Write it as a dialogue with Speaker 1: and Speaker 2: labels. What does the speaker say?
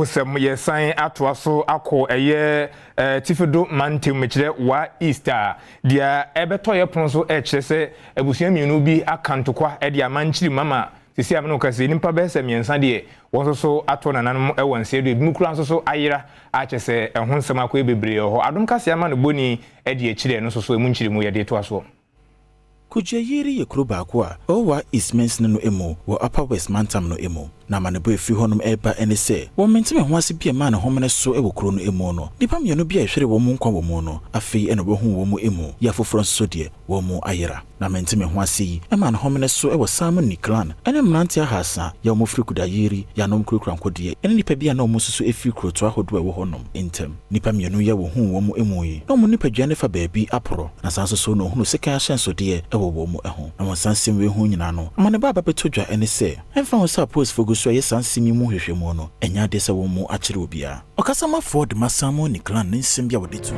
Speaker 1: Awerɛhosɛm, yɛsan atoa so akɔ ɛyɛ Tifido mantam, mekyerɛ Wa East a, deɛ ɛbɛtɔ yɛ pono so ɛkyerɛ sɛ abusua mmienu bi aka ntokwa de ama nkyiri mama sisi a mene kasa nipa bɛyɛ sɛ mmiɛnsa deɛ wɔn nso so ato nananom wɔ nseɛ do, ebinom kura nso so ayera akyɛ sɛ ɛho nsɛm akɔyɛ bebree wɔ hɔ. Adom kaseɛ ama no bɔni de akyire no nso so emu nkyiri mu yɛde toa soɔ.
Speaker 2: Kugyayiri yɛ kuro baako a ɛwɔ Wa East mansini no mu wɔ Upper West mantam no mu. Na amanebɔ efiri hɔnom ɛreba ne sɛ wɔn mente ho ase bi a ɛmaa ne homene so wɔ kuro no mu no, nnipa mmienu bi a ɛhwere wɔn mu nkwa wɔ mu no, afei ɛna wɔahu wɔn mu mu yɛ afoforɔ nso so deɛ wɔn mu ayera. Na mente me ho ase yi ɛmaa ne homene so wɔ Simon clan ɛne mmeranteɛ 300 yɛ wɔn firi Kudayiri yɛanom kurakura nkodeɛ ɛne nnipa bi a na wɔn nso so efiri kurotoa ahodoɔ a ɛwɔ hɔnom ntam. Nnipa mmienu yɛ wɔhuu wɔn mu mu yi na wɔn nipadua ne fa baabi aporɔ, na saa nso so na ohunu sekan ahyɛnsodeɛ ɛwɔ wɔn mu ho. Na wɔn san nsɛm wei ho nyinaa no, amanebɔ a bɛbɛtɔ dwa ɛne sɛ ɛmfa ho sɛ apolisifoɔ gu so a ɛyɛ saa nsɛm yi mu hwehwɛmu no, ɛnyɛ adeɛ sɛ wɔn mu akyerɛ obiara. Ɔkasamafoɔ de ma Samoni clan ne nsɛm bi a wɔde to.